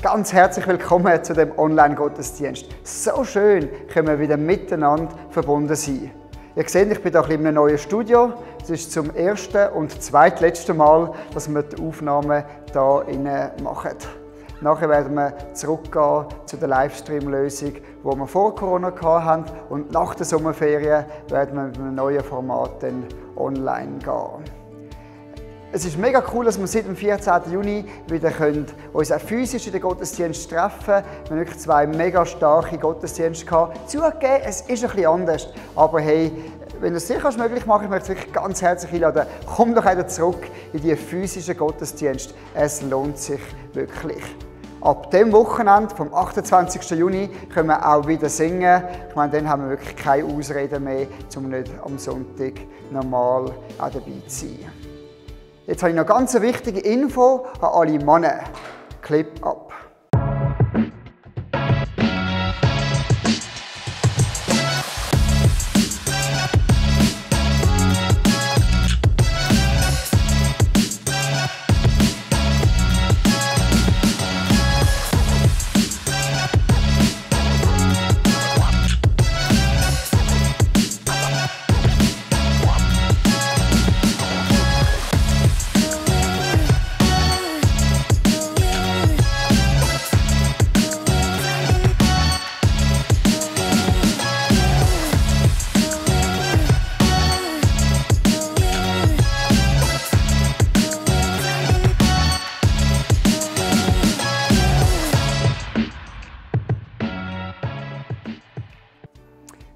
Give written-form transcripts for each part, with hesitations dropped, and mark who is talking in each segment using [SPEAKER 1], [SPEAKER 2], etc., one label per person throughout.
[SPEAKER 1] ganz herzlich willkommen zu dem Online-Gottesdienst. So schön, können wir wieder miteinander verbunden sein. Ihr seht, ich bin hier in einem neuen Studio. Es ist zum ersten und zweitletzten Mal, dass wir die Aufnahmen hier machen. Nachher werden wir zurückgehen zu der Livestream-Lösung, die wir vor Corona hatten. Und nach der Sommerferien werden wir mit einem neuen Format dann online gehen. Es ist mega cool, dass wir seit dem 14. Juni wieder uns auch physisch in den Gottesdienst treffen können. Wir haben wirklich zwei mega starke Gottesdienste gehabt. Zugegeben, es ist ein bisschen anders. Aber hey, wenn du es sicher möglich machen, ich möchte dich wirklich ganz herzlich einladen. Komm doch wieder zurück in die physischen Gottesdienste. Es lohnt sich wirklich. Ab dem Wochenende, vom 28. Juni, können wir auch wieder singen. Ich meine, dann haben wir wirklich keine Ausrede mehr, um nicht am Sonntag normal auch dabei zu sein. Jetzt habe ich noch ganz eine wichtige Info an alle Männer. Clip ab.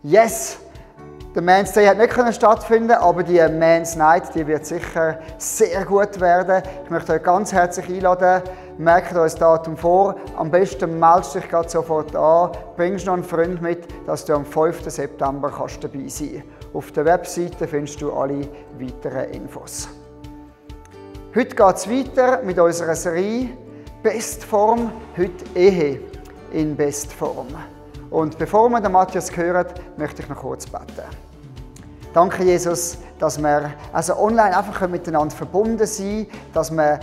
[SPEAKER 1] Yes! Der Men's Day hat nicht stattfinden, aber die Men's Night, die wird sicher sehr gut werden. Ich möchte euch ganz herzlich einladen. Merkt euch das Datum vor. Am besten meldest dich gerade sofort an. Bringst noch einen Freund mit, dass du am 5. September dabei sein kannst. Auf der Webseite findest du alle weiteren Infos. Heute geht es weiter mit unserer Serie Bestform, heute Ehe in Bestform. Und bevor wir den Matthias hören, möchte ich noch kurz beten. Danke, Jesus, dass wir also online einfach miteinander verbunden sind, dass wir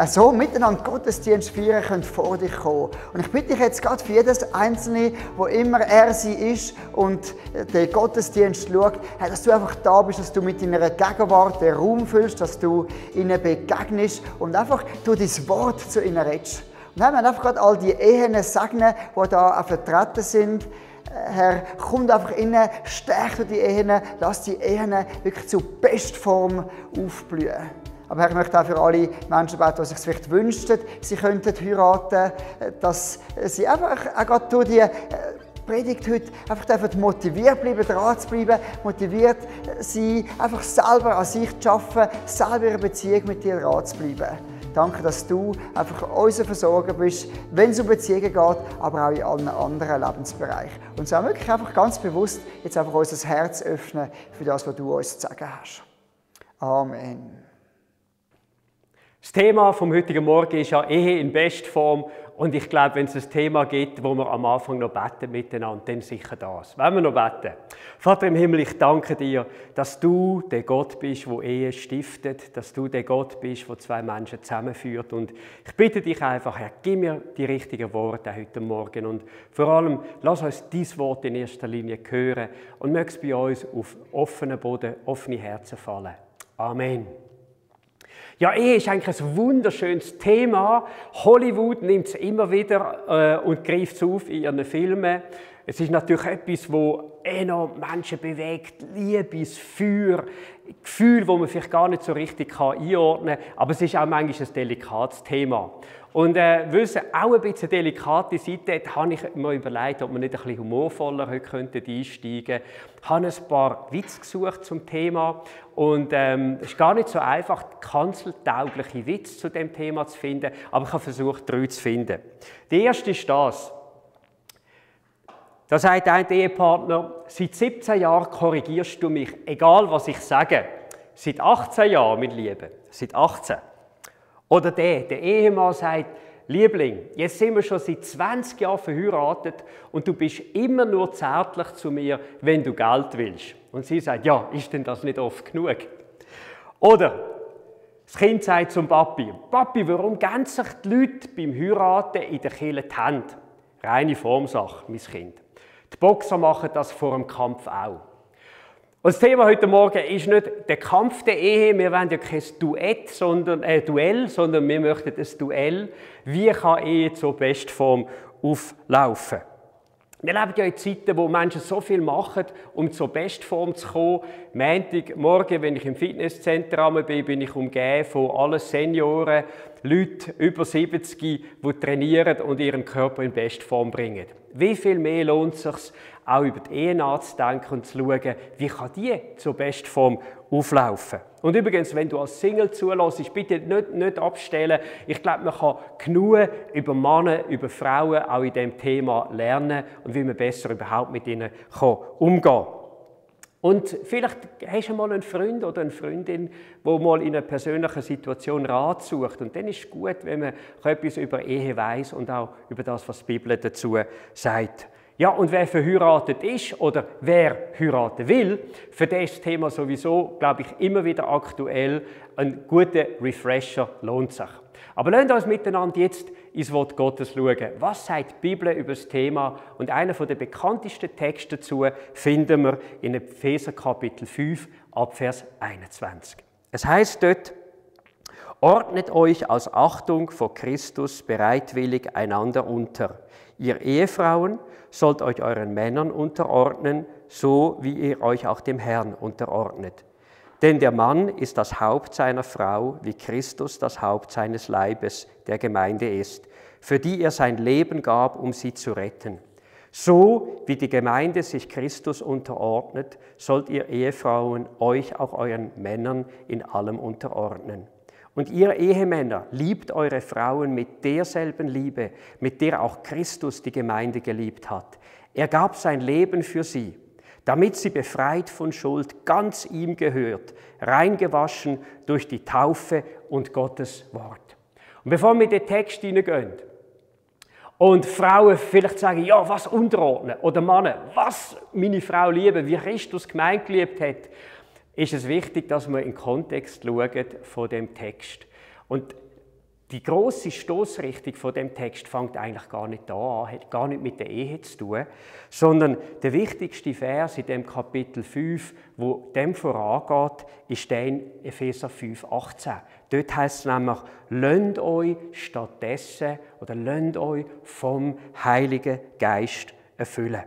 [SPEAKER 1] so miteinander Gottesdienst feiern können, vor dich kommen. Und ich bitte dich jetzt gerade für jedes Einzelne, wo immer er sie ist und den Gottesdienst schaut, dass du einfach da bist, dass du mit deiner Gegenwart den Raum füllst, dass du ihnen begegnest und einfach durch dein Wort zu ihnen redest. Und wir einfach gerade all die Ehen segnen, die da auch vertreten sind. Herr, komm einfach innen, stärke die Ehen, lass die Ehen wirklich zur Bestform aufblühen. Aber Herr, ich möchte auch für alle Menschen beten, die sich vielleicht wünschen, sie könnten heiraten, dass sie einfach auch gerade durch die Predigt heute einfach motiviert bleiben, dran zu bleiben, motiviert sein, einfach selber an sich zu arbeiten, selber in einer Beziehung mit dir dran zu bleiben. Danke, dass du einfach unser Versorger bist, wenn es um Beziehungen geht, aber auch in allen anderen Lebensbereichen. Und so auch wirklich einfach ganz bewusst jetzt einfach unser Herz öffnen für das, was du uns zu sagen hast. Amen.
[SPEAKER 2] Das Thema vom heutigen Morgen ist ja Ehe in Bestform. Und ich glaube, wenn es ein Thema gibt, wo wir am Anfang noch beten miteinander, dann sicher das. Wollen wir noch beten? Vater im Himmel, ich danke dir, dass du der Gott bist, der Ehe stiftet, dass du der Gott bist, der zwei Menschen zusammenführt. Und ich bitte dich einfach, Herr, gib mir die richtigen Worte heute Morgen. Und vor allem, lass uns dein Wort in erster Linie hören und möge es bei uns auf offenen Boden, offene Herzen fallen. Amen. Ja, Ehe ist eigentlich ein wunderschönes Thema. Hollywood nimmt es immer wieder und greift es auf in ihren Filmen. Es ist natürlich etwas, das enorm Menschen bewegt. Liebesfeuer, Gefühle, die man vielleicht gar nicht so richtig einordnen kann. Aber es ist auch manchmal ein delikates Thema. Und weil es auch ein bisschen eine delikate Seite hat, habe ich mir überlegt, ob wir nicht ein bisschen humorvoller heute einsteigen könnten. Ich habe ein paar Witze gesucht zum Thema. Und es ist gar nicht so einfach, kanzeltaugliche Witze zu dem Thema zu finden. Aber ich habe versucht, 3 zu finden. Der erste ist das. Da sagt ein Ehepartner, seit 17 Jahren korrigierst du mich, egal was ich sage. Seit 18 Jahren, mein Lieber, seit 18. Oder der Ehemann sagt, Liebling, jetzt sind wir schon seit 20 Jahren verheiratet und du bist immer nur zärtlich zu mir, wenn du Geld willst. Und sie sagt, ja, ist denn das nicht oft genug? Oder Das Kind sagt zum Papi, «Papi, warum geben sich die Leute beim Heiraten in der Kirche die Hände?» Reine Formsache, mein Kind. Die Boxer machen das vor dem Kampf auch. Und das Thema heute Morgen ist nicht der Kampf der Ehe. Wir wollen ja kein Duell, sondern wir möchten ein Duell. Wie kann Ehe zur Bestform auflaufen? Wir leben ja in Zeiten, wo Menschen so viel machen, um zur Bestform zu kommen. Montagmorgen, wenn ich im Fitnesszentrum bin, bin ich umgeben von allen Senioren, Leuten über 70, die trainieren und ihren Körper in Bestform bringen. Wie viel mehr lohnt es sich, auch über die Ehe nachzudenken und zu schauen, wie kann die zur Bestform auflaufen. Und übrigens, wenn du als Single zuhörst, bitte nicht abstellen. Ich glaube, man kann genug über Männer, über Frauen auch in diesem Thema lernen und wie man besser überhaupt mit ihnen umgehen kann. Und vielleicht hast du mal einen Freund oder eine Freundin, die mal in einer persönlichen Situation Rat sucht. Und dann ist es gut, wenn man etwas über Ehe weiss und auch über das, was die Bibel dazu sagt. Ja, und wer verheiratet ist oder wer heiraten will, für das Thema sowieso, glaube ich, immer wieder aktuell. Ein guter Refresher lohnt sich. Aber lasst uns miteinander jetzt ins Wort Gottes schauen. Was sagt die Bibel über das Thema? Und einer der bekanntesten Texte dazu finden wir in Epheser Kapitel 5, ab Vers 21. Es heißt dort, ordnet euch aus Achtung vor Christus bereitwillig einander unter. Ihr Ehefrauen sollt euch euren Männern unterordnen, so wie ihr euch auch dem Herrn unterordnet. Denn der Mann ist das Haupt seiner Frau, wie Christus das Haupt seines Leibes, der Gemeinde ist, für die er sein Leben gab, um sie zu retten. So wie die Gemeinde sich Christus unterordnet, sollt ihr Ehefrauen euch auch euren Männern in allem unterordnen. Und ihr Ehemänner, liebt eure Frauen mit derselben Liebe, mit der auch Christus die Gemeinde geliebt hat. Er gab sein Leben für sie, damit sie befreit von Schuld ganz ihm gehört, reingewaschen durch die Taufe und Gottes Wort. Und bevor wir in den Text hineingehen und Frauen vielleicht sagen, ja, was unterordnen, oder Männer, was meine Frau lieben, wie Christus die Gemeinde geliebt hat, ist es wichtig, dass wir in den Kontext schauen von dem Text. Und die grosse Stoßrichtung von dem Text fängt eigentlich gar nicht da an, hat gar nicht mit der Ehe zu tun, sondern der wichtigste Vers in dem Kapitel 5, wo dem vorangeht, ist der in Epheser 5, 18. Dort heißt es nämlich, lasst euch stattdessen oder lasst euch vom Heiligen Geist erfüllen.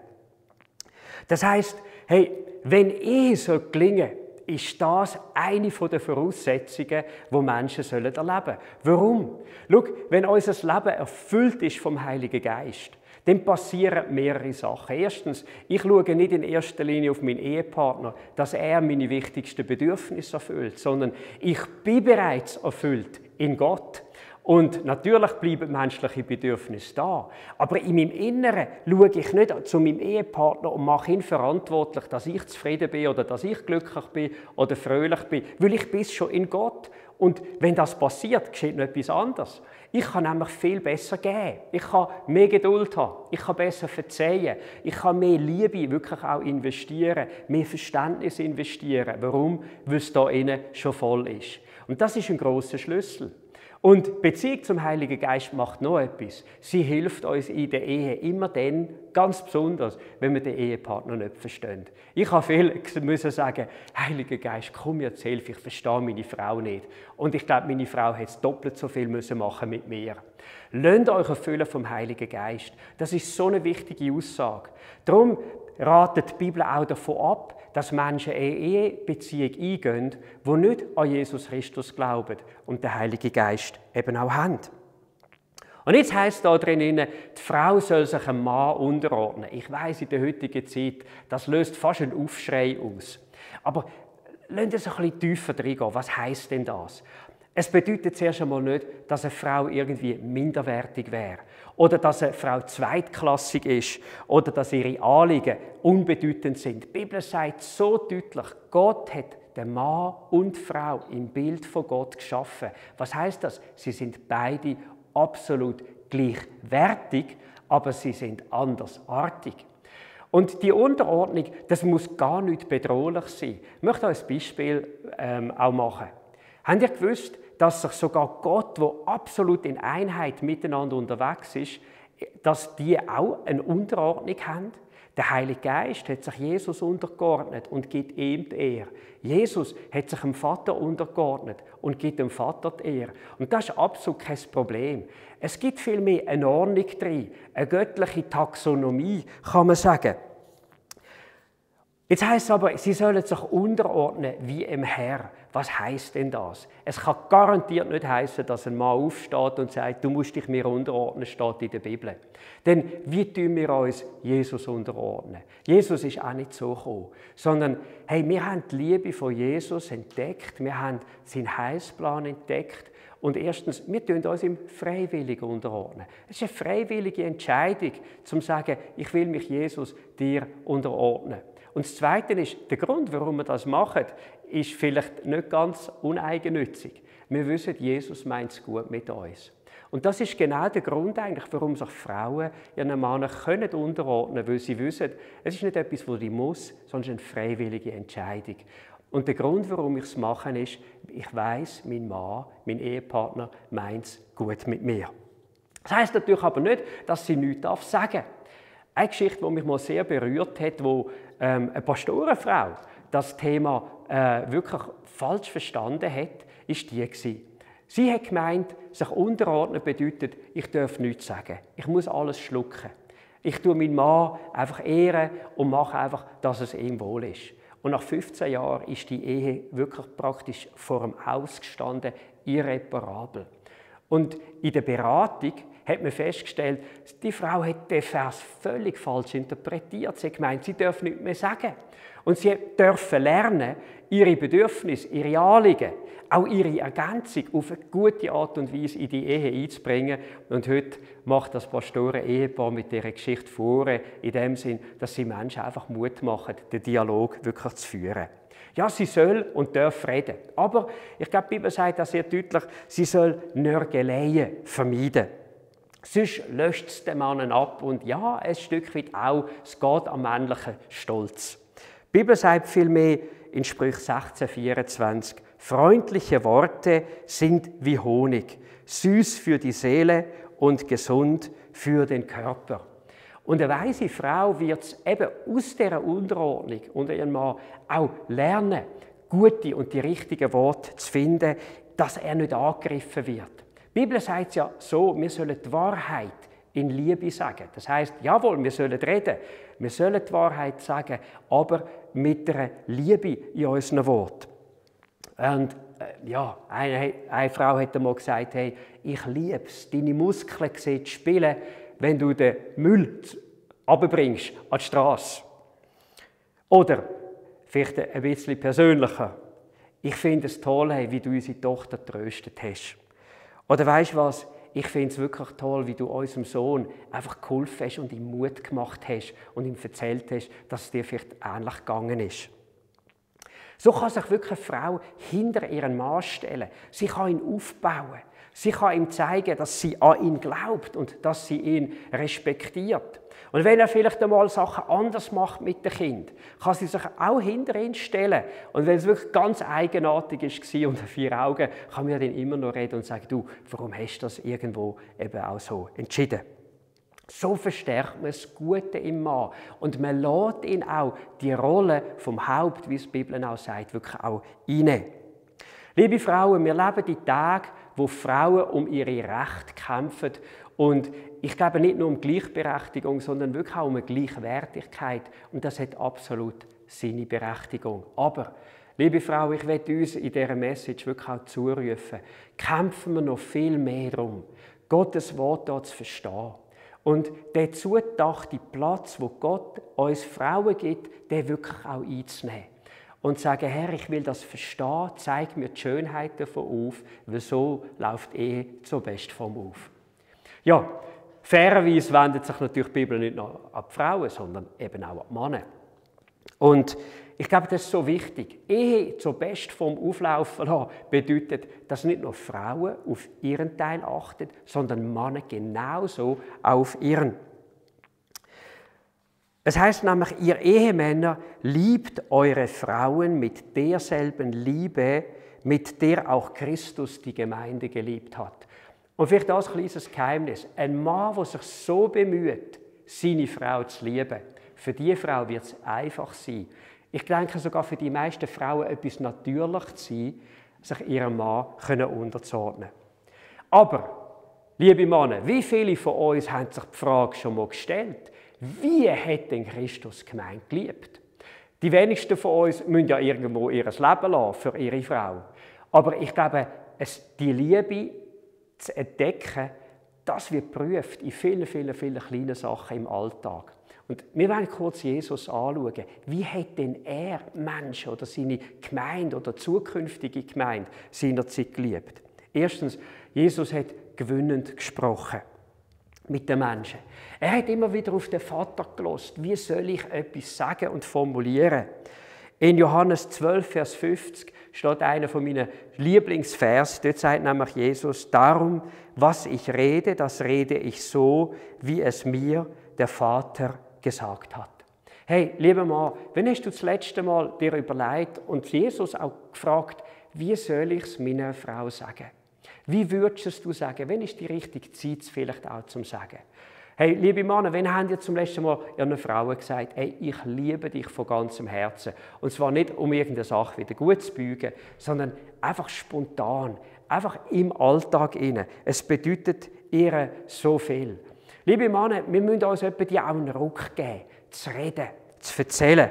[SPEAKER 2] Das heisst, hey, wenn Ehe gelingen soll, ist das eine der Voraussetzungen, die Menschen erleben sollen. Warum? Schau, wenn unser Leben erfüllt ist vom Heiligen Geist, dann passieren mehrere Sachen. Erstens, ich schaue nicht in erster Linie auf meinen Ehepartner, dass er meine wichtigsten Bedürfnisse erfüllt, sondern ich bin bereits erfüllt in Gott. Und natürlich bleiben menschliche Bedürfnisse da. Aber in meinem Inneren schaue ich nicht zu meinem Ehepartner und mache ihn verantwortlich, dass ich zufrieden bin oder dass ich glücklich bin oder fröhlich bin, weil ich bin schon in Gott. Und wenn das passiert, geschieht noch etwas anderes. Ich kann nämlich viel besser geben. Ich kann mehr Geduld haben. Ich kann besser verzeihen. Ich kann mehr Liebe wirklich auch investieren, mehr Verständnis investieren. Warum? Weil es da innen schon voll ist. Und das ist ein grosser Schlüssel. Und die Beziehung zum Heiligen Geist macht noch etwas. Sie hilft uns in der Ehe immer dann, ganz besonders, wenn wir den Ehepartner nicht verstehen. Ich habe viel müssen sagen, Heiliger Geist, komm jetzt hilf, ich verstehe meine Frau nicht. Und ich glaube, meine Frau hätte doppelt so viel müssen machen mit mir. Lasst euch erfüllen vom Heiligen Geist. Das ist so eine wichtige Aussage. Darum ratet die Bibel auch davon ab, dass Menschen eine Ehebeziehung eingehen, die nicht an Jesus Christus glauben und den Heiligen Geist eben auch haben. Und jetzt heisst da drin, die Frau soll sich einem Mann unterordnen. Ich weiss, in der heutigen Zeit, das löst fast einen Aufschrei aus. Aber lasst uns ein bisschen tiefer reingehen. Was heisst denn das? Es bedeutet zuerst einmal nicht, dass eine Frau irgendwie minderwertig wäre oder dass eine Frau zweitklassig ist oder dass ihre Anliegen unbedeutend sind. Die Bibel sagt so deutlich, Gott hat den Mann und die Frau im Bild von Gott geschaffen. Was heißt das? Sie sind beide absolut gleichwertig, aber sie sind andersartig. Und die Unterordnung, das muss gar nicht bedrohlich sein. Ich möchte euch ein Beispiel auch machen. Habt ihr gewusst, dass sich sogar Gott, der absolut in Einheit miteinander unterwegs ist, dass die auch eine Unterordnung haben. Der Heilige Geist hat sich Jesus untergeordnet und gibt ihm die Ehre. Jesus hat sich dem Vater untergeordnet und gibt dem Vater die Ehre. Und das ist absolut kein Problem. Es gibt vielmehr eine Ordnung drin, eine göttliche Taxonomie, kann man sagen. Jetzt heisst es aber, sie sollen sich unterordnen wie im Herr. Was heisst denn das? Es kann garantiert nicht heißen, dass ein Mann aufsteht und sagt, du musst dich mir unterordnen, steht in der Bibel. Denn wie tun wir uns Jesus unterordnen? Jesus ist auch nicht so gekommen, sondern hey, wir haben die Liebe von Jesus entdeckt, wir haben seinen Heilsplan entdeckt und erstens, wir tun uns ihm freiwillig unterordnen. Es ist eine freiwillige Entscheidung, zu sagen, ich will mich Jesus dir unterordnen. Und das Zweite ist, der Grund, warum wir das machen, ist vielleicht nicht ganz uneigennützig. Wir wissen, Jesus meint es gut mit uns. Und das ist genau der Grund, eigentlich, warum sich Frauen ihren Männern unterordnen können, weil sie wissen, es ist nicht etwas, das ich muss, sondern eine freiwillige Entscheidung. Und der Grund, warum ich es mache, ist, ich weiss, mein Mann, mein Ehepartner meint es gut mit mir. Das heisst natürlich aber nicht, dass sie nichts sagen darf. Eine Geschichte, die mich mal sehr berührt hat, wo eine Pastorenfrau das Thema wirklich falsch verstanden hat, ist die gewesen. Sie hat gemeint, sich unterordnen bedeutet, ich darf nichts sagen. Ich muss alles schlucken. Ich tue meinen Mann einfach ehren und mache einfach, dass es ihm wohl ist. Und nach 15 Jahren ist die Ehe wirklich praktisch vor dem Aus gestanden, irreparabel. Und in der Beratung hat man festgestellt, die Frau hat den Vers völlig falsch interpretiert. Sie hat gemeint, sie darf nichts mehr sagen. Und sie dürfen lernen, ihre Bedürfnisse, ihre Anliegen, auch ihre Ergänzung auf eine gute Art und Weise in die Ehe einzubringen. Und heute macht das Pastoren-Ehepaar mit dieser Geschichte vor, in dem Sinn, dass sie Menschen einfach Mut machen, den Dialog wirklich zu führen. Ja, sie soll und darf reden. Aber ich glaube, die Bibel sagt das sehr deutlich, sie soll Nörgeleien vermeiden. Sonst löscht es den Mann ab und ja, ein Stück weit auch, es geht am männlichen Stolz. Die Bibel sagt vielmehr in Sprüche 16,24, freundliche Worte sind wie Honig, süß für die Seele und gesund für den Körper. Und eine weise Frau wird es eben aus dieser Unterordnung unter ihrem Mann auch lernen, gute und die richtigen Worte zu finden, dass er nicht angegriffen wird. Die Bibel sagt ja so, wir sollen die Wahrheit in Liebe sagen. Das heisst, jawohl, wir sollen reden, wir sollen die Wahrheit sagen, aber mit einer Liebe in unseren Worten. Und ja, eine Frau hat einmal gesagt, hey, ich liebe es, deine Muskeln zu spielen, wenn du den Müll runterbringst an die Straße. Oder, vielleicht ein bisschen persönlicher, ich finde es toll, wie du unsere Tochter getröstet hast. Oder weisst du was? Ich finde es wirklich toll, wie du unserem Sohn einfach geholfen hast und ihm Mut gemacht hast und ihm erzählt hast, dass es dir vielleicht ähnlich gegangen ist. So kann sich wirklich eine Frau hinter ihren Mann stellen. Sie kann ihn aufbauen. Sie kann ihm zeigen, dass sie an ihn glaubt und dass sie ihn respektiert. Und wenn er vielleicht einmal Sachen anders macht mit dem Kind, kann sie sich auch hinter ihn stellen. Und wenn es wirklich ganz eigenartig war unter 4 Augen, kann man dann immer noch reden und sagen, du, warum hast du das irgendwo eben auch so entschieden? So verstärkt man das Gute im Mann. Und man lässt ihn auch die Rolle vom Haupt, wie es die Bibel auch sagt, wirklich auch inne. Liebe Frauen, wir leben die Tage, wo Frauen um ihre Rechte kämpfen. Und ich glaube nicht nur um Gleichberechtigung, sondern wirklich auch um eine Gleichwertigkeit. Und das hat absolut seine Berechtigung. Aber, liebe Frau, ich möchte uns in dieser Message wirklich auch zurufen, kämpfen wir noch viel mehr darum, Gottes Wort hier zu verstehen. Und den zugedachten Platz, wo Gott uns Frauen gibt, den wirklich auch einzunehmen. Und sagen, Herr, ich will das verstehen, zeig mir die Schönheit davon auf, weil so läuft Ehe zur Bestform auf. Ja, fairerweise wendet sich natürlich die Bibel nicht nur an die Frauen, sondern eben auch an die Männer. Und ich glaube, das ist so wichtig. Ehe zur Bestform auflaufen lassen bedeutet, dass nicht nur Frauen auf ihren Teil achten, sondern Männer genauso auf ihren. Es heißt nämlich, ihr Ehemänner, liebt eure Frauen mit derselben Liebe, mit der auch Christus die Gemeinde geliebt hat. Und vielleicht das ein kleines Geheimnis. Ein Mann, der sich so bemüht, seine Frau zu lieben, für diese Frau wird es einfach sein. Ich denke sogar für die meisten Frauen etwas natürlich zu sein, sich ihrem Mann unterzuordnen. Aber, liebe Männer, wie viele von uns haben sich die Frage schon mal gestellt, wie hat denn Christus die Gemeinde geliebt? Die wenigsten von uns müssen ja irgendwo ihr Leben lassen für ihre Frau. Aber ich glaube, die Liebe zu entdecken, das wird geprüft in vielen, vielen, vielen kleinen Sachen im Alltag. Und wir wollen kurz Jesus anschauen. Wie hat denn er Menschen oder seine Gemeinde oder zukünftige Gemeinde seinerzeit geliebt? Erstens, Jesus hat gewinnend gesprochen mit den Menschen. Er hat immer wieder auf den Vater gehört. Wie soll ich etwas sagen und formulieren? In Johannes 12, Vers 50 steht einer von meinen Lieblingsvers. Dort sagt nämlich Jesus, darum, was ich rede, das rede ich so, wie es mir der Vater gesagt hat. Hey, lieber Mann, wann hast du das letzte Mal dir überlegt und Jesus auch gefragt, wie soll ich es meiner Frau sagen? Wie würdest du es sagen? Wann ist die richtige Zeit vielleicht auch zum Sagen? Hey, liebe Männer, wann haben ihr zum letzten Mal einer Frau gesagt, hey, ich liebe dich von ganzem Herzen? Und zwar nicht, um irgendeine Sache wieder gut zu beugen, sondern einfach spontan, einfach im Alltag inne. Es bedeutet ihr so viel. Liebe Männer, wir müssen uns etwa die auch einen Ruck geben, zu reden, zu erzählen,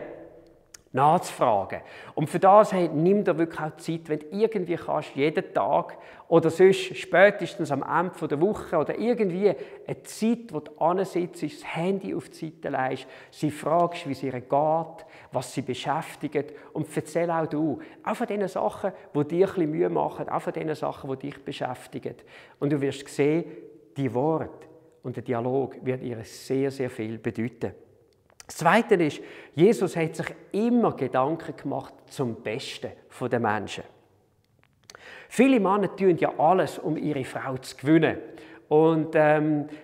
[SPEAKER 2] nachzufragen. Und für das nimm dir wirklich auch Zeit, wenn du irgendwie kannst, jeden Tag oder sonst spätestens am Ende der Woche oder irgendwie eine Zeit, wo du ansitzt, das Handy auf die Seite legst, sie fragst, wie es ihr geht, was sie beschäftigt und erzähl auch du. Auch von den Sachen, die dir ein bisschen Mühe machen, auch von den Sachen, die dich beschäftigen. Und du wirst sehen, die Worte und der Dialog wird ihr sehr, sehr viel bedeuten. Das Zweite ist, Jesus hat sich immer Gedanken gemacht zum Besten der Menschen. Viele Männer tun ja alles, um ihre Frau zu gewinnen. Und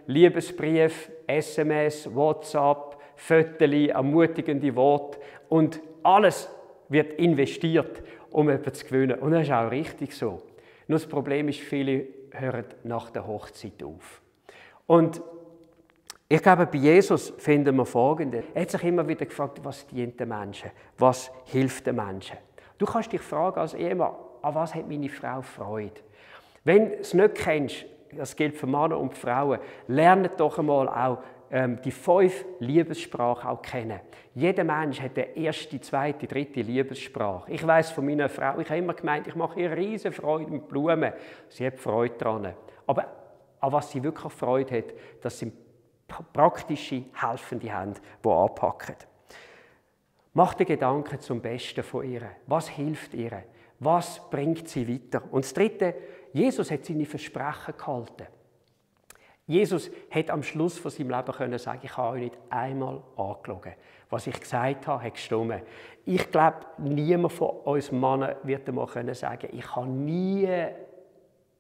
[SPEAKER 2] Liebesbrief, SMS, WhatsApp, Fotos, ermutigende Worte und alles wird investiert, um jemanden zu gewinnen. Und das ist auch richtig so. Nur das Problem ist, viele hören nach der Hochzeit auf. Und ich glaube, bei Jesus finden wir Folgendes. Er hat sich immer wieder gefragt, was dient den Menschen? Was hilft den Menschen? Du kannst dich fragen als Ehemann, an was hat meine Frau Freude? Wenn du es nicht kennst, das gilt für Männer und Frauen, lerne doch einmal auch die 5 Liebessprachen auch kennen. Jeder Mensch hat eine erste, zweite, dritte Liebessprache. Ich weiss von meiner Frau, ich habe immer gemeint, ich mache ihr riesen Freude mit Blumen. Sie hat Freude daran. Aber an was sie wirklich Freude hat, das sind praktische, helfende Hände, die anpacken. Mach dir Gedanken zum Besten von ihr. Was hilft ihr? Was bringt sie weiter? Und das Dritte, Jesus hat seine Versprechen gehalten. Jesus hat am Schluss von seinem Leben können sagen, ich habe euch nicht einmal angelogen. Was ich gesagt habe, hat gestimmt. Ich glaube, niemand von uns Männern wird einmal können sagen, ich habe nie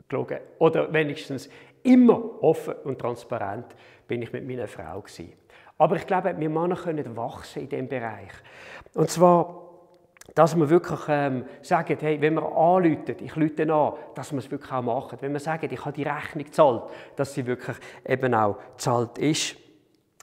[SPEAKER 2] gelogen. Oder wenigstens immer offen und transparent bin ich mit meiner Frau gewesen. Aber ich glaube, wir Männer können wachsen in diesem Bereich. Und zwar, dass wir wirklich sagen, hey, wenn wir anrufen, ich rufe an, dass wir es wirklich auch machen. Wenn wir sagen, ich habe die Rechnung gezahlt, dass sie wirklich eben auch gezahlt ist.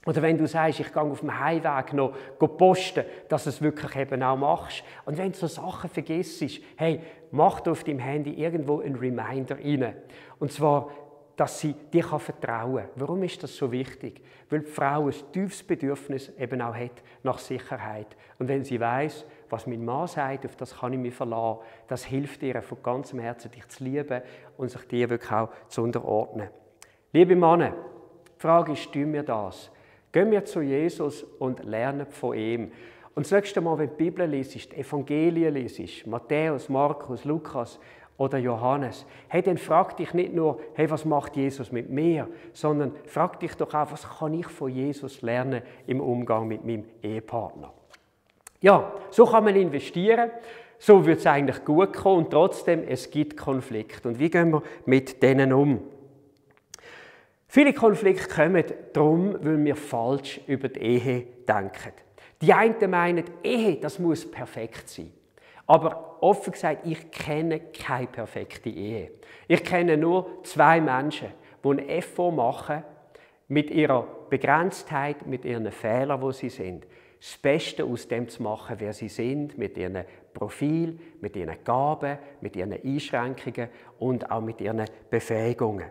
[SPEAKER 2] Oder wenn du sagst, ich gehe auf dem Heimweg noch posten, dass du es wirklich eben auch machst. Und wenn du so Sachen vergisst, hey, mach da auf deinem Handy irgendwo einen Reminder rein. Und zwar, dass sie dir vertrauen kann. Warum ist das so wichtig? Weil die Frau ein tiefes Bedürfnis eben auch hat nach Sicherheit. Und wenn sie weiss, was mein Mann sagt, auf das kann ich mich verlassen, das hilft ihr von ganzem Herzen, dich zu lieben und sich dir wirklich auch zu unterordnen. Liebe Männer, die Frage ist, tun wir das? Gehen wir zu Jesus und lernen von ihm. Und das nächste Mal, wenn du die Bibel liest, die Evangelien liest, Matthäus, Markus, Lukas oder Johannes, hey, dann frag dich nicht nur, hey, was macht Jesus mit mir, sondern frag dich doch auch, was kann ich von Jesus lernen im Umgang mit meinem Ehepartner. Ja, so kann man investieren, so wird es eigentlich gut kommen und trotzdem, es gibt Konflikte. Und wie gehen wir mit denen um? Viele Konflikte kommen darum, weil wir falsch über die Ehe denken. Die einen meinen, Ehe, das muss perfekt sein. Aber offen gesagt, ich kenne keine perfekte Ehe. Ich kenne nur zwei Menschen, die einen Effort machen, mit ihrer Begrenztheit, mit ihren Fehlern, wo sie sind, das Beste aus dem zu machen, wer sie sind, mit ihrem Profil, mit ihren Gaben, mit ihren Einschränkungen und auch mit ihren Befähigungen.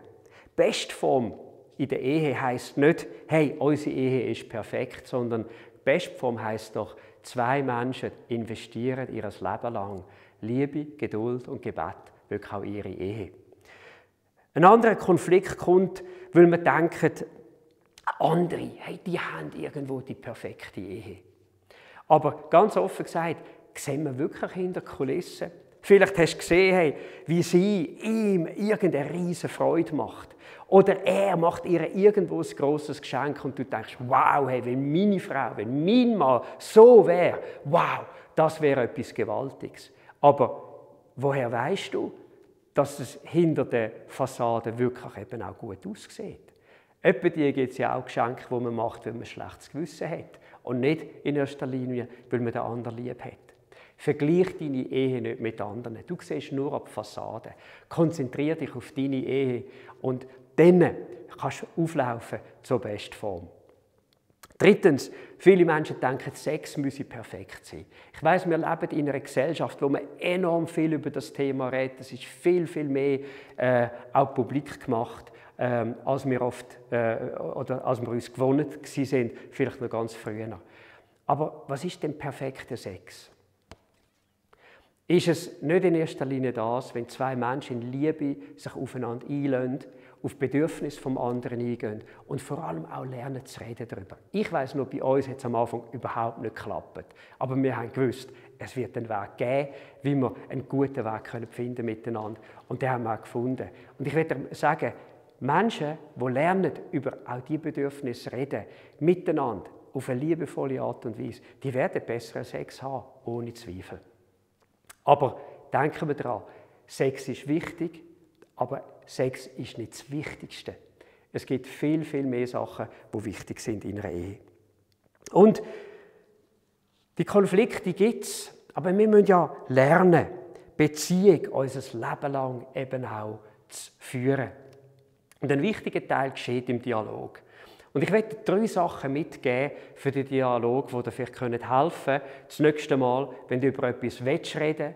[SPEAKER 2] Bestform in der Ehe heisst nicht, hey, unsere Ehe ist perfekt, sondern Bestform heisst doch, zwei Menschen investieren ihr Leben lang Liebe, Geduld und Gebet wirklich auch in ihre Ehe. Ein anderer Konflikt kommt, weil man denkt, andere, hey, die haben irgendwo die perfekte Ehe. Aber ganz offen gesagt, sehen wir wirklich hinter den Kulissen. Vielleicht hast du gesehen, hey, wie sie ihm irgendeine riesige Freude macht. Oder er macht ihr irgendwo ein grosses Geschenk und du denkst, wow, hey, wenn meine Frau, wenn mein Mann so wäre, wow, das wäre etwas Gewaltiges. Aber woher weißt du, dass es hinter der Fassade wirklich eben auch gut aussieht? Etwa die gibt es ja auch Geschenke, die man macht, wenn man ein schlechtes Gewissen hat. Und nicht in erster Linie, weil man den anderen lieb hat. Vergleich deine Ehe nicht mit anderen. Du siehst nur ab die Fassade. Konzentriere dich auf deine Ehe und dann kannst du auflaufen zur Bestform. Drittens, viele Menschen denken, Sex müsse perfekt sein. Ich weiss, wir leben in einer Gesellschaft, wo man enorm viel über das Thema redet. Es ist viel, viel mehr auch publik gemacht, als wir oft oder als wir uns gewohnt waren, vielleicht noch ganz früher. Aber was ist denn perfekter Sex? Ist es nicht in erster Linie das, wenn zwei Menschen in Liebe sich aufeinander einlassen, auf Bedürfnisse vom anderen eingehen und vor allem auch lernen zu reden darüber. Ich weiss noch, bei uns hat es am Anfang überhaupt nicht geklappt. Aber wir haben gewusst, es wird einen Weg geben, wie wir einen guten Weg finden können miteinander. Und den haben wir auch gefunden. Und ich würde sagen, Menschen, die lernen, über auch diese Bedürfnisse reden, miteinander, auf eine liebevolle Art und Weise, die werden besseren Sex haben, ohne Zweifel. Aber denken wir daran, Sex ist wichtig, aber Sex ist nicht das Wichtigste. Es gibt viel, viel mehr Sachen, die wichtig sind in einer Ehe. Und die Konflikte gibt es, aber wir müssen ja lernen, Beziehung unser Leben lang eben auch zu führen. Und ein wichtiger Teil geschieht im Dialog. Und ich möchte 3 Sachen mitgeben für den Dialog, die dir vielleicht helfen können. Das nächste Mal, wenn du über etwas reden willst,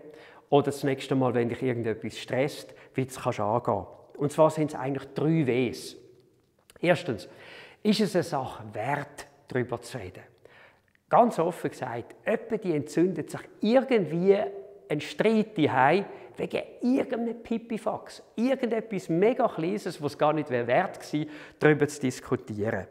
[SPEAKER 2] oder das nächste Mal, wenn dich irgendetwas stresst, wie du es angehen kannst. Und zwar sind es eigentlich 3 Ws. Erstens, ist es eine Sache wert, darüber zu reden? Ganz offen gesagt, jemand die entzündet sich irgendwie ein Streit daheim wegen irgendeinem Pipifax, irgendetwas mega Kleines, was gar nicht wert war, darüber zu diskutieren.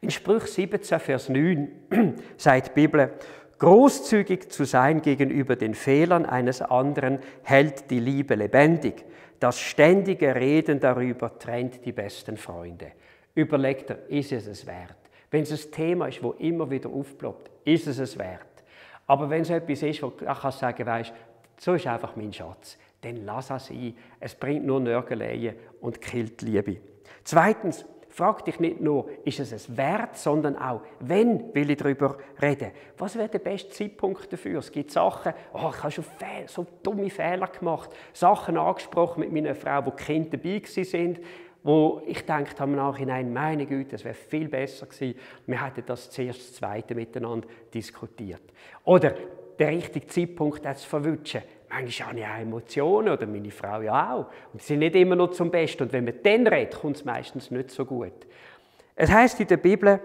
[SPEAKER 2] In Sprüche 17, Vers 9 sagt die Bibel, großzügig zu sein gegenüber den Fehlern eines anderen hält die Liebe lebendig. Das ständige Reden darüber trennt die besten Freunde. Überleg dir, ist es wert? Wenn es ein Thema ist, das immer wieder aufploppt, ist es wert? Aber wenn es etwas ist, wo du kannst sagen, weisst, so ist einfach mein Schatz, dann lass es sein. Es bringt nur Nörgeleien und killt die Liebe. Zweitens, frag dich nicht nur, ist es wert, sondern auch, wenn will ich darüber reden? Was wäre der beste Zeitpunkt dafür? Es gibt Sachen, ich habe schon so dumme Fehler gemacht, Sachen angesprochen mit meiner Frau, wo die Kinder dabei waren, wo ich gedacht habe im Nachhinein, meine Güte, es wäre viel besser gewesen, wir hätten das zuerst das Zweite miteinander diskutiert. Oder der richtige Zeitpunkt, das zu verwutschen. Manchmal habe ich auch Emotionen, oder meine Frau ja auch. Und sie sind nicht immer noch zum Besten. Und wenn man dann redet, kommt es meistens nicht so gut. Es heißt in der Bibel,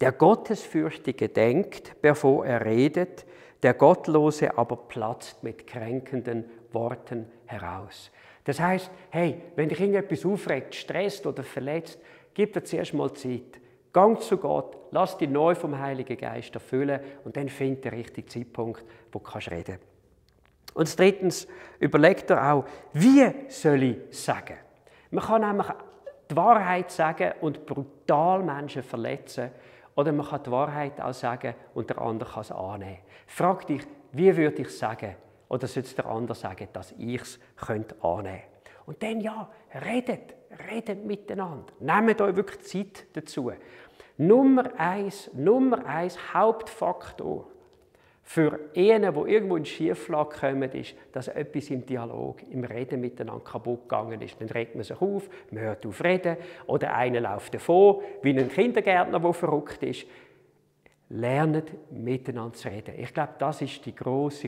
[SPEAKER 2] der Gottesfürchtige denkt, bevor er redet, der Gottlose aber platzt mit kränkenden Worten heraus. Das heißt, hey, wenn dich irgendetwas aufregt, stresst oder verletzt, gib dir zuerst mal Zeit. Gang zu Gott, lass dich neu vom Heiligen Geist erfüllen und dann find den richtigen Zeitpunkt, wo du reden kannst. Und drittens, überleg dir auch, wie soll ich sagen? Man kann nämlich die Wahrheit sagen und brutal Menschen verletzen, oder man kann die Wahrheit auch sagen und der andere kann es annehmen. Frag dich, wie würde ich es sagen? Oder soll es der andere sagen, dass ich es annehmen könnte? Und dann ja, redet miteinander. Nehmt euch wirklich Zeit dazu. Nummer eins Hauptfaktor Für Ehen, die irgendwo in Schieflage kommen, ist, dass etwas im Dialog, im Reden miteinander kaputt gegangen ist. Dann regt man sich auf, man hört auf reden oder einer läuft davon, wie ein Kindergärtner, der verrückt ist. Lernt miteinander zu reden. Ich glaube, das ist die grosse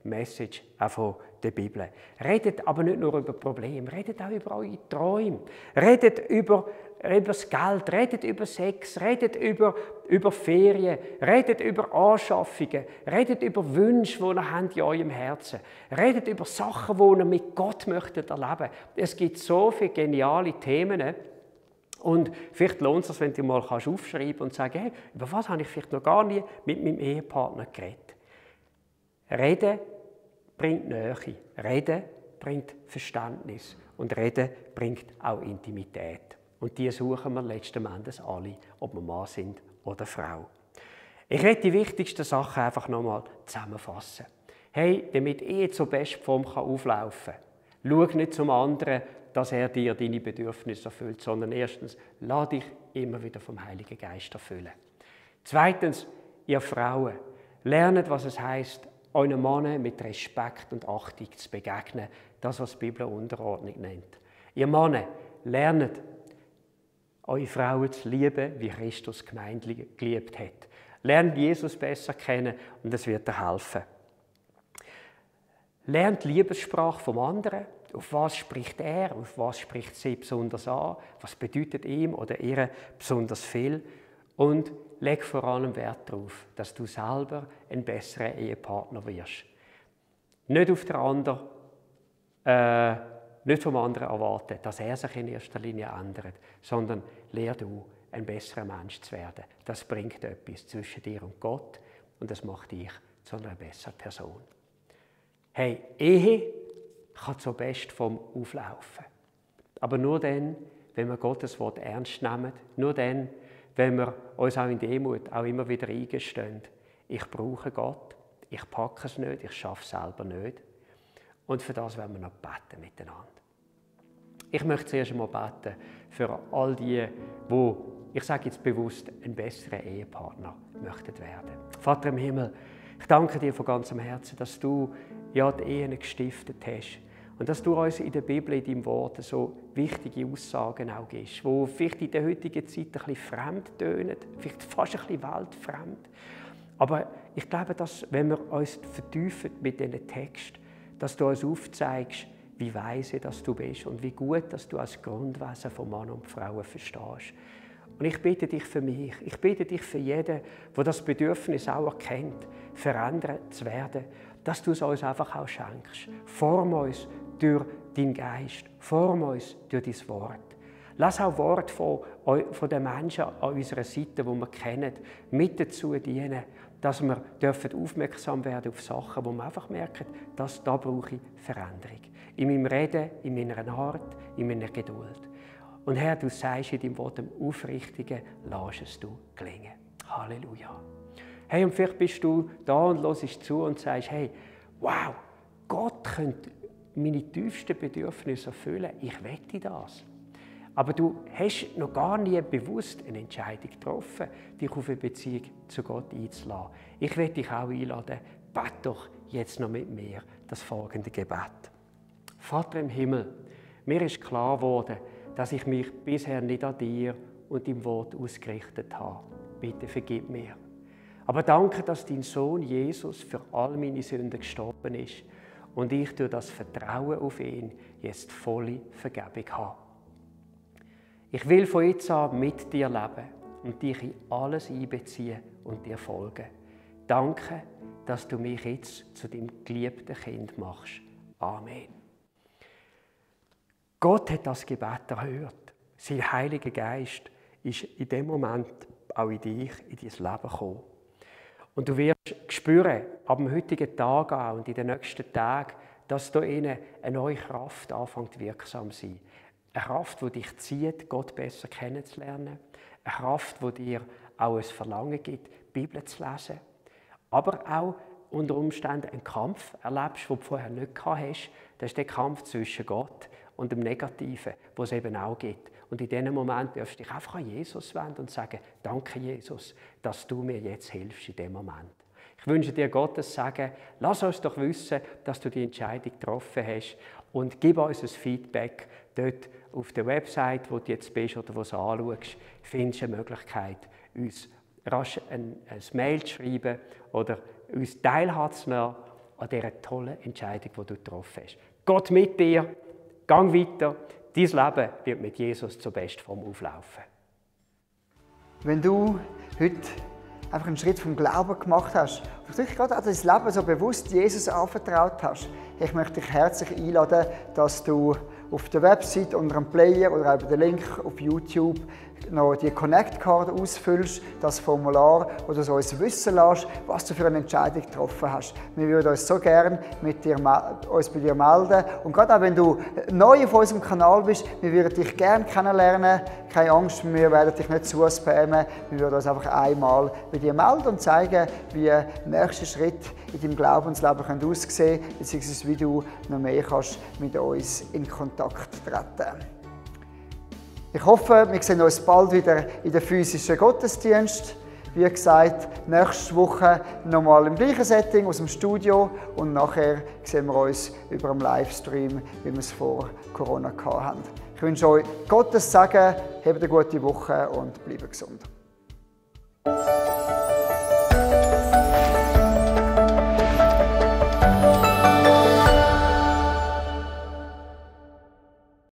[SPEAKER 2] Message auch von der Bibel. Redet aber nicht nur über Probleme, redet auch über eure Träume. Redet über das Geld, redet über Sex, redet über Ferien, redet über Anschaffungen, redet über Wünsche, die ihr habt in eurem Herzen. Redet über Sachen, die ihr mit Gott möchtet erleben. Es gibt so viele geniale Themen. Und vielleicht lohnt es sich, wenn du mal aufschreiben und sagen, hey, über was habe ich vielleicht noch gar nie mit meinem Ehepartner geredet. Reden bringt Nähe, Reden bringt Verständnis und Reden bringt auch Intimität. Und die suchen wir letzten Endes alle, ob wir Mann sind oder Frau. Ich werde die wichtigsten Sachen einfach nochmal zusammenfassen. Hey, damit Ehe zur Bestform auflaufen kann, schau nicht zum anderen, dass er dir deine Bedürfnisse erfüllt, sondern erstens, lass dich immer wieder vom Heiligen Geist erfüllen. Zweitens, ihr Frauen, lernt, was es heisst, euren Männern mit Respekt und Achtung zu begegnen, das, was die Bibel Unterordnung nennt. Ihr Männer, lernt, eure Frauen zu lieben, wie Christus die Gemeinde geliebt hat. Lernt Jesus besser kennen und es wird dir helfen. Lernt die Liebessprache vom anderen. Auf was spricht er, auf was spricht sie besonders an, was bedeutet ihm oder ihr besonders viel. Und leg vor allem Wert darauf, dass du selber ein besserer Ehepartner wirst. Nicht auf der anderen, nicht vom anderen erwarten, dass er sich in erster Linie ändert, sondern lehr du, ein besserer Mensch zu werden. Das bringt etwas zwischen dir und Gott und das macht dich zu einer besseren Person. Hey, Ehe kann zur Bestform auflaufen. Aber nur dann, wenn wir Gottes Wort ernst nehmen, nur dann, wenn wir uns auch in Demut auch immer wieder eingestehen, ich brauche Gott, ich packe es nicht, ich schaffe es selber nicht. Und für das werden wir noch beten miteinander. Ich möchte zuerst einmal beten für all die, die, ich sage jetzt bewusst, einen besseren Ehepartner möchten werden. Vater im Himmel, ich danke dir von ganzem Herzen, dass du ja die Ehen gestiftet hast. Und dass du uns in der Bibel, in deinem Wort, so wichtige Aussagen auch gibst, die vielleicht in der heutigen Zeit ein bisschen fremd tönen, vielleicht fast ein bisschen weltfremd. Aber ich glaube, dass, wenn wir uns vertiefen mit diesen Texten, dass du uns aufzeigst, wie weise dass du bist und wie gut, dass du als Grundwesen von Mann und Frau verstehst. Und ich bitte dich für mich, ich bitte dich für jeden, der das Bedürfnis auch erkennt, verändert zu werden, dass du es uns einfach auch schenkst. Form uns durch deinen Geist, form uns durch dein Wort. Lass auch Wort von den Menschen an unserer Seite, die wir kennen, mit dazu dienen, dass wir aufmerksam werden auf Sachen, wo wir einfach merken, dass da brauche ich Veränderung. In meinem Reden, in meiner Art, in meiner Geduld. Und Herr, du sagst in deinem Wort, dem Aufrichtigen lass es du gelingen. Halleluja. Hey, und vielleicht bist du da und hörst zu und sagst, hey, wow, Gott könnte meine tiefsten Bedürfnisse erfüllen. Ich wette das. Aber du hast noch gar nie bewusst eine Entscheidung getroffen, dich auf eine Beziehung zu Gott einzulassen. Ich werde dich auch einladen, bete doch jetzt noch mit mir das folgende Gebet. Vater im Himmel, mir ist klar geworden, dass ich mich bisher nicht an dir und deinem Wort ausgerichtet habe. Bitte vergib mir. Aber danke, dass dein Sohn Jesus für all meine Sünden gestorben ist und ich durch das Vertrauen auf ihn jetzt volle Vergebung habe. Ich will von jetzt an mit dir leben und dich in alles einbeziehen und dir folgen. Danke, dass du mich jetzt zu deinem geliebten Kind machst. Amen. Gott hat das Gebet erhört. Sein Heiliger Geist ist in dem Moment auch in dich, in dein Leben gekommen. Und du wirst spüren, ab dem heutigen Tag an und in den nächsten Tagen, dass da innen eine neue Kraft anfängt wirksam zu sein. Eine Kraft, die dich zieht, Gott besser kennenzulernen. Eine Kraft, die dir auch ein Verlangen gibt, die Bibel zu lesen. Aber auch unter Umständen einen Kampf erlebst, den du vorher nicht gehabt hast. Das ist der Kampf zwischen Gott und dem Negativen, den es eben auch gibt. Und in diesem Moment darfst du dich einfach an Jesus wenden und sagen, danke Jesus, dass du mir jetzt hilfst in diesem Moment. Ich wünsche dir Gottes Segen. Lass uns doch wissen, dass du die Entscheidung getroffen hast und gib uns ein Feedback. Dort auf der Website, wo du jetzt bist oder wo du es anschaust, findest du eine Möglichkeit, uns rasch ein Mail zu schreiben oder uns teilhaben zu lassen an dieser tollen Entscheidung, die du getroffen hast. Gott mit dir, gang weiter, dein Leben wird mit Jesus zur Bestform auflaufen.
[SPEAKER 1] Wenn du heute einfach einen Schritt vom Glauben gemacht hast, und dich gerade an dein Leben so bewusst Jesus anvertraut hast, ich möchte dich herzlich einladen, dass du auf der Website unter einem Player oder auch über den Link auf YouTube noch die Connect-Card ausfüllst, das Formular, wo du uns wissen lässt, was du für eine Entscheidung getroffen hast. Wir würden uns so gerne uns bei dir melden. Und gerade auch wenn du neu auf unserem Kanal bist, wir würden dich gerne kennenlernen. Keine Angst, wir werden dich nicht zuspammen. Wir würden uns einfach einmal bei dir melden und zeigen, wie der nächste Schritt in deinem Glaubensleben aussehen könnte, beziehungsweise wie du noch mehr kannst mit uns in Kontakt treten. Ich hoffe, wir sehen uns bald wieder in den physischen Gottesdienst. Wie gesagt, nächste Woche nochmal im gleichen Setting aus dem Studio und nachher sehen wir uns über einen Livestream, wie wir es vor Corona hatten. Ich wünsche euch Gottes Segen, habt eine gute Woche und bleibt gesund.